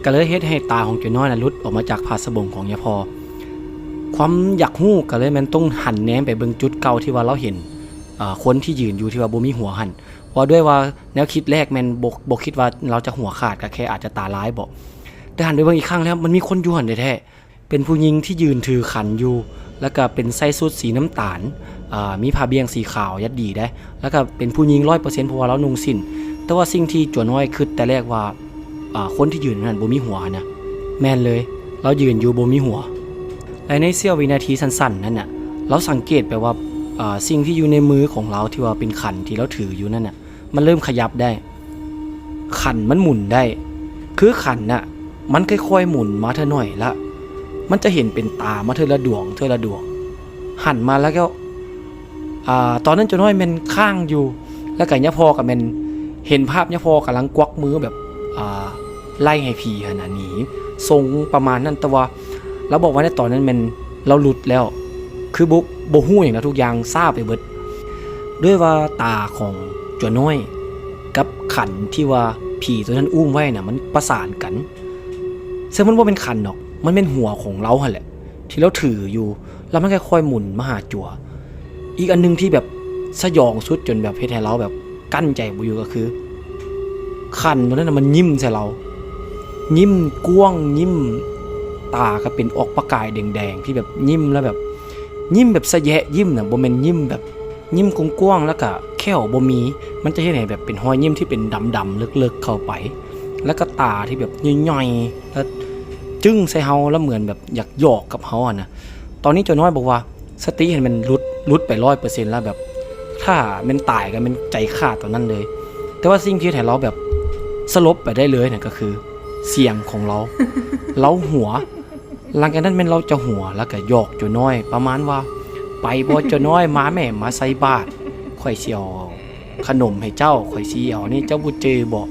ກໍເລີຍເຮັດໃຫ້ຕາຂອງເຈົ້ານ້ອຍນະຫຼຸດອອກມາຈາກຜ້າສະບົງຂອງຍາພໍ່. ຄວາມຢາກຮູ້ກໍເລີຍແມ່ນຕ້ອງຫັນແນມໄປເບິ່ງຈຸດເກົ່າທີ່ວ່າລາວເຫັນ ເອີ ຄົນທີ່ຢືນຢູ່ທີ່ວ່າບໍ່ມີຫົວຫັ້ນ. ເວົ້າດ້ວຍວ່າແນວຄິດແລກແມ່ນບໍ່ ບໍ່ຄິດວ່າລາວຈະຫົວຂາດ ກໍແຄ່ອາດຈະຕາລາຍເບາະ. ແຕ່ຫັນໄປເບິ່ງອີກຄັ້ງແລ້ວ ມັນມີຄົນຢູ່ຫັ້ນແທ້ໆ. ເປັນຜູ້ຍິງທີ່ຢືນຖືຂັນຢູ່ ແລ້ວກໍເປັນໃສ່ຊຸດສີນ້ຳຕານ ເອີ ມີຜ້າບ່ຽງສີຂາວຍັດດີເດ້ ແລ້ວກໍເປັນຜູ້ຍິງຮ້ອຍເປີເຊັນ ເພາະວ່າລາວນຸ່ງສິ້ນ. ແຕ່ວ່າສິ່ງທີ່ເຈົ້ານ້ອຍຄິດແຕ່ແລກວ່າ ເອີ ຄົນທີ່ຢືນຢູ່ນັ້ນບໍ່ມີຫົວຫັ້ນນະ ແມ່ນເລີຍ ລາວຢືນຢູ່ບໍ່ມີຫົວ. ແລະ ໃນເສ້ຽວວິນາທີສັ້ນໆນັ້ນນະ ລາວສັງເກດໄປວ່າ ເອີ ສິ່ງທີ່ຢູ່ໃນມືຂອງລາວທີ່ວ່າເປັນຂັນທີ່ລາວຖືຢູ່ນັ້ນນະ ມັນເລີ່ມຂະຫຍັບໄດ້ ຂັນມັນໝູນໄດ້ ຄືຂັນນະ ມັນຄ່ອຍໆໝູນມາເທື່ອໜ້ອຍ ລະມັນຈະເຫັນເປັນຕາມາເທື່ອລະດວງ ເທື່ອລະດວງ ຫັນມາແລ້ວກໍ ອາ ຕອນນັ້ນເຈົ້ານ້ອຍແມ່ນຄ້າງຢູ່ ແລ້ວກໍຍາພໍ່ກໍແມ່ນເຫັນພາບຍາພໍ່ກຳລັງກວັກມືແບບ ອາ ໄລ່ໃຫ້ຜີຫັ້ນນະໜີ ຊົງປະມານນັ້ນ. ແຕ່ວ່າລາວບອກວ່າໃນຕອນນັ້ນແມ່ນລາວຫຼຸດແລ້ວ ຄືບໍ່ ບໍ່ຮູ້ຫຍັງແລ້ວ ທຸກຢ່າງຊ້າໄປເບິດ. ດ້ວຍວ່າຕາຂອງເຈົ້ານ້ອຍກັບຂັນທີ່ວ່າຜີຕົວນັ້ນອຸ້ມໄວ້ນະ ມັນປະສານກັນ ເຊິ່ງມັນບໍ່ແມ່ນຂັນດອກ ມັນແມ່ນຫົວຂອງລາວຫັ້ນແຫຼະ ທີ່ລາວຖືຢູ່ ແລ້ວມັນຄ່ອຍໆໝູນມາຫາຕົວ. ອີກອັນໜຶ່ງທີ່ແບບສະຫຍອງສຸດ ຈົນແບບເຮັດໃຫ້ລາວແບບກັ້ນໃຈບໍ່ຢູ່ ກໍຄື ຂັນຕົວນັ້ນນະມັນຍິ້ມໃສ່ລາວ ຍິ້ມກວ້າງ ຍິ້ມ ຕາກໍເປັນອອກປະກາຍແດງໆ ທີ່ແບບຍິ້ມແລ້ວແບບ ຍິ້ມແບບສະແຍະຍິ້ມນະ ບໍ່ແມ່ນຍິ້ມແບບຍິ້ມກວ້າງໆ ແລ້ວກະແຂ້ວບໍ່ມີ ມັນຈະເຮັດໃຫ້ແບບເປັນຮອຍຍິ້ມທີ່ເປັນດຳໆເລິກໆເຂົ້າໄປ ແລ້ວກະຕາທີ່ແບບຍ່ອຍໆ ແລ້ວຈຶ້ງໃສ່ເຮົາ ແລ້ວເໝືອນແບບຢາກຫຍອກກັບເຮົາຫັ້ນນະ. ຕອນນີ້ເຈົ້ານ້ອຍບອກວ່າສະຕິຫັ້ນແມ່ນຫຼຸດ ຫຼຸດໄປຮ້ອຍເປີເຊັນແລ້ວ ແບບຖ້າແມ່ນຕາຍກໍແມ່ນໃຈຂາດຕອນນັ້ນເລີຍ. ແຕ່ວ່າສິ່ງທີ່ເຮັດໃຫ້ລາວແບບສະຫຼົບໄປໄດ້ເລີຍນັ້ນກໍຄືສຽງຂອງລາວ ລາວຫົວ ຫຼັງຈາກນັ້ນແມ່ນລາວຈະຫົວ ແລ້ວກໍຫຍອກເຈົ້ານ້ອຍປະມານວ່າ ໄປບໍ່ເຈົ້ານ້ອຍ ມາແມ້ ມາໃສ່ບາດ ຂ້ອຍຊິເອົາຂະໜົມໃຫ້ເຈົ້າ ຂ້ອຍຊິເອົານີ້ ເຈົ້າບໍ່ຈື່ບໍ່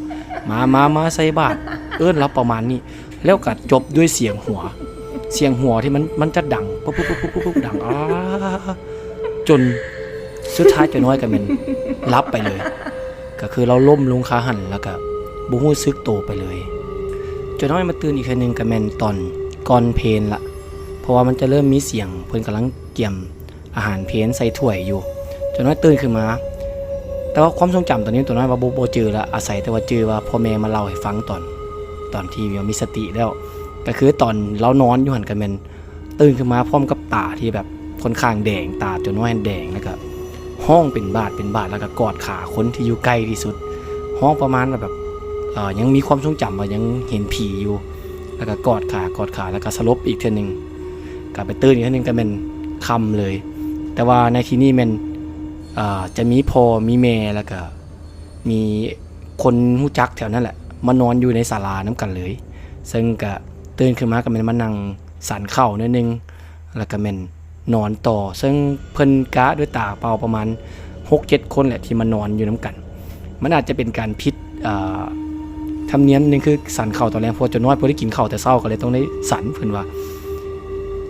ມາ ມາ ມາໃສ່ບາດ ເອີ້ນລາວປະມານນີ້ ແລ້ວກໍຈົບດ້ວຍສຽງຫົວ ສຽງຫົວທີ່ມັນ ມັນຈະດັງປຶບໆໆໆ ດັງ ອາ ຈົນສຸດທ້າຍເຈົ້ານ້ອຍກໍແມ່ນຫຼັບໄປເລີຍ. ກໍຄືລາວລົ້ມລົງຄາຫັ້ນ ແລ້ວກໍບໍ່ຮູ້ສຶກໂຕໄປເລີຍ. ເຈົ້ານ້ອຍມາຕື່ນອີກເທື່ອໜຶ່ງກໍແມ່ນຕອນກ່ອນເພນລະ ເພາະວ່າມັນຈະເລີ່ມມີສຽງເພິ່ນກຳລັງກຽມອາຫານເພນໃສ່ຖ້ວຍຢູ່. ເຈົ້ານ້ອຍຕື່ນຂຶ້ນມາ ແຕ່ວ່າຄວາມຊົງຈຳຕອນນີ້ເຈົ້ານ້ອຍວ່າບໍ່ ບໍ່ຈື່ລະ ອາໄສແຕ່ວ່າຈື່ວ່າພໍ່ແມ່ມາເລົ່າໃຫ້ຟັງຕອນ ຕອນທີ່ວ່າມີສະຕິແລ້ວ ກໍຄືຕອນລາວນອນຢູ່ຫັ້ນກໍແມ່ນ ຕື່ນຂຶ້ນມາພ້ອມກັບຕາທີ່ແບບຂ້ອນຂ້າງແດງ ຕາເຈົ້ານ້ອຍແດງ ແລ້ວກະຮ້ອງເປັນບາດເປັນບາດ ແລ້ວກະກອດຂາຄົນທີ່ຢູ່ໃກ້ທີ່ສຸດ ຮ້ອງປະມານວ່າແບບ ເອີ ຍັງມີຄວາມຊົງຈຳວ່າຍັງເຫັນຜີຢູ່ ແລ້ວກະກອດຂາ ກອດຂາ ແລ້ວກະສະຫຼົບອີກເທື່ອໜຶ່ງ ກະໄປຕື່ນອີກເທື່ອໜຶ່ງ ກະແມ່ນຄ່ຳເລີຍ. ແຕ່ວ່າໃນທີ່ນີ້ແມ່ນ ເອີ ຈະມີພໍ່ມີແມ່ ແລ້ວກະ ມີຄົນຮູ້ຈັກແຖວນັ້ນແຫຼະ ມານອນຢູ່ໃນສາລານຳກັນເລີຍ ເຊິ່ງກະຕື່ນຂຶ້ນມາກະແມ່ນມານັ່ງສັນເຂົ້າໜ້ອຍໜຶ່ງ ແລ້ວກະແມ່ນນອນຕໍ່ ເຊິ່ງເພິ່ນກະດ້ວຍຕາເປົ່າປະມານຫົກເຈັດຄົນແຫຼະທີ່ມານອນຢູ່ນຳກັນ. ມັນອາດຈະເປັນການຜິດ ເອີ ທຳນຽມໜຶ່ງ ຄືສັນເຂົ້າຕອນແລງ ເພາະວ່າເຈົ້ານ້ອຍບໍ່ໄດ້ກິນເຂົ້າແຕ່ເຊົ້າ ກະເລີຍຕ້ອງໄດ້ສັນ ເພິ່ນວ່າ.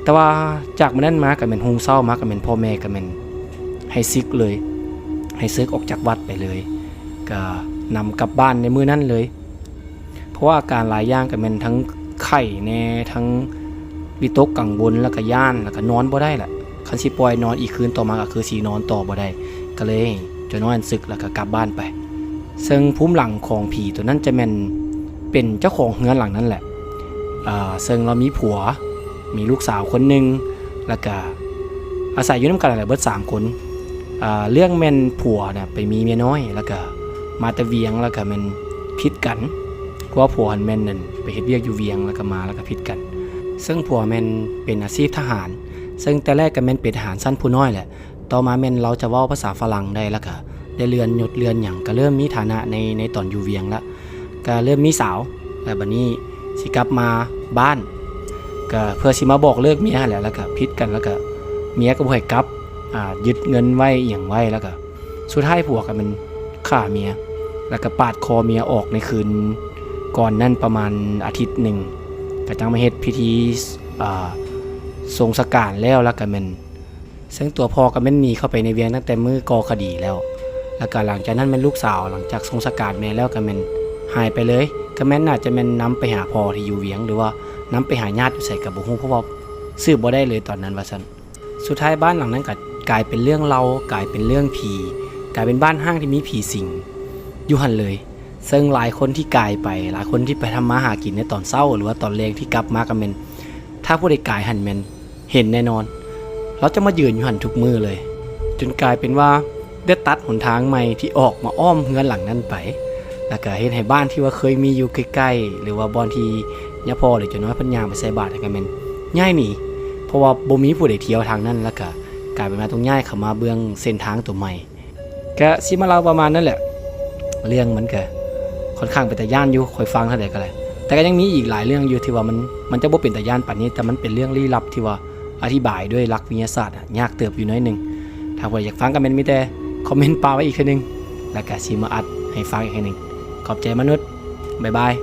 ແຕ່ວ່າຈາກມື້ນັ້ນມາກະແມ່ນຮຸ່ງເຊົ້າມາກະແມ່ນພໍ່ແມ່ກະແມ່ນໃຫ້ສຶກເລີຍ ໃຫ້ສຶກອອກຈາກວັດໄປເລີຍ ກະນຳກັບບ້ານໃນມື້ນັ້ນເລີຍ ເພາະວ່າອາການຫຼາຍຢ່າງກະແມ່ນທັງໄຂ້ແດ່ ທັງວິຕົກກັງວົນ ແລ້ວກະຢ້ານ ແລ້ວກະນອນບໍ່ໄດ້ລະ ຄັນຊິປ່ອຍນອນອີກຄືນຕໍ່ມາກະຄືຊິນອນຕໍ່ບໍ່ໄດ້ ກະເລີຍເຈົ້ານ້ອຍຫັ້ນສຶກ ແລ້ວກະກັບບ້ານໄປ. ເຊິ່ງພູມຫຼັງຂອງຜີໂຕນັ້ນຈະແມ່ນເປັນເຈົ້າຂອງເຮືອນຫຼັງນັ້ນແຫຼະ ເຊິ່ງລາວມີຜົວ ມີລູກສາວຄົນໜຶ່ງ ແລ້ວກະອາໄສຢູ່ນຳກັນແຫຼະເບິດສາມຄົນ. ເລື່ອງແມ່ນຜົວນະໄປມີເມຍນ້ອຍ ແລ້ວກະມາແຕ່ວຽງ ແລ້ວກະແມ່ນຜິດກັນ ເພາະວ່າຜົວຫັ້ນແມ່ນໄປເຮັດວຽກຢູ່ວຽງ ແລ້ວກະມາ ແລ້ວກະຜິດກັນ. ເຊິ່ງຜົວແມ່ນເປັນອາຊີບທະຫານ ເຊິ່ງແຕ່ແລກກະແມ່ນເປັນທະຫານຊັ້ນຜູ້ນ້ອຍແຫຼະ ຕໍ່ມາແມ່ນລາວຈະເວົ້າພາສາຝຣັ່ງໄດ້ ແລ້ວກະໄດ້ເລື່ອນຍົດເລື່ອນຫຍັງ ກະເລີ່ມມີຖານະໃນ ໃນຕອນຢູ່ວຽງລະ ກະເລີ່ມມີສາວ ແລ້ວບາດນີ້ຊິກັບມາບ້ານ ກະເພື່ອຊິມາບອກເລີກເມຍຫັ້ນແຫຼະ ແລ້ວກະຜິດກັນ ແລ້ວກະເມຍກະບໍ່ໃຫ້ກັບ ອາ ຍຶດເງິນໄວ້ອີ່ຫຍັງໄວ້ ແລ້ວກະສຸດທ້າຍຜົວກະແມ່ນຂ້າເມຍ ແລ້ວກະປາດຄໍເມຍອອກໃນຄືນກ່ອນນັ້ນປະມານອາທິດໜຶ່ງ ກະຈັ່ງມາເຮັດພິທີ ອາ ສົງສະການແລ້ວ ແລ້ວກະແມ່ນ ເຊິ່ງຕົວພໍ່ກະແມ່ນໜີເຂົ້າໄປໃນວຽງຕັ້ງແຕ່ມື້ກໍ່ຄະດີແລ້ວ ແລ້ວກະຫຼັງຈາກນັ້ນແມ່ນລູກສາວ ຫຼັງຈາກສົ່ງສະການແມ່ແລ້ວກະແມ່ນຫາຍໄປເລີຍ ກໍແມ່ນ ໜ້າຈະແມ່ນນຳໄປຫາພໍ່ທີ່ຢູ່ວຽງ ຫຼືວ່ານຳໄປຫາຍາດຢູ່ໃສກໍບໍ່ຮູ້ ເພາະວ່າສືບບໍ່ໄດ້ເລີຍຕອນນັ້ນວ່າຊັ້ນ. ສຸດທ້າຍບ້ານຫຼັງນັ້ນກໍກາຍເປັນເລື່ອງເລົ່າ ກາຍເປັນເລື່ອງຜີ ກາຍເປັນບ້ານຮ້າງທີ່ມີຜີສິງຢູ່ຫັ້ນເລີຍ. ເຊິ່ງຫຼາຍຄົນທີ່ກາຍໄປ ຫຼາຍຄົນທີ່ໄປທຳມາຫາກິນໃນຕອນເຊົ້າ ຫຼືວ່າຕອນແລງທີ່ກັບມາກໍແມ່ນ ຖ້າຜູ້ໃດກາຍຫັ້ນແມ່ນເຫັນແນ່ນອນ ລາວຈະມາຢືນຢູ່ຫັ້ນທຸກມື້ເລີຍ ຈົນກາຍເປັນວ່າໄດ້ຕັດຫົນທາງໃໝ່ທີ່ອອກມາອ້ອມເຮືອນຫຼັງນັ້ນໄປ ແລ້ວກໍເຮັດໃຫ້ບ້ານທີ່ວ່າເຄີຍມີຢູ່ໃກ້ໆ ຫຼືວ່າບ່ອນທີ່ຍາພໍ່ ຫຼືເຈົ້ານ້ອຍເພິ່ນຍ່າງໄປໃສ່ບາດ ກໍແມ່ນຍ້າຍໜີ ເພາະວ່າບໍ່ມີຜູ້ໃດທ່ຽວທາງນັ້ນ ແລ້ວກໍກາຍເປັນວ່າຕ້ອງຍ້າຍເຂົ້າມາເບື້ອງເສັ້ນທາງຕົວໃໝ່. ກະຊິມາເລົ່າປະມານນັ້ນແຫຼະ ເລື່ອງມັນກະຂ້ອນຂ້າງເປັນຕາຢ້ານຢູ່ ຂ້ອຍຟັງເທົ່າໃດກໍໄດ້ ແຕ່ກໍຍັງມີອີກຫຼາຍເລື່ອງຢູ່ທີ່ວ່າມັນ ມັນຈະບໍ່ເປັນຕາຢ້ານປານນີ້ ແຕ່ມັນເປັນເລື່ອງລີ້ລັບທີ່ວ່າອະທິບາຍດ້ວຍຫຼັກວິທະຍາສາດຍາກເຕີບຢູ່ໜ້ອຍໜຶ່ງ. ຖ້າຜູ້ໃດຢາກຟັງກໍແມ່ນມີແຕ່ຄອມເມັນປະໄວ້ອີກເທື່ອໜຶ່ງ ແລ້ວກະຊິມາອັດໃຫ້ຟັງອີກເທື່ອໜຶ່ງ. ຂອບໃຈມະນຸດ ບາຍບາຍ.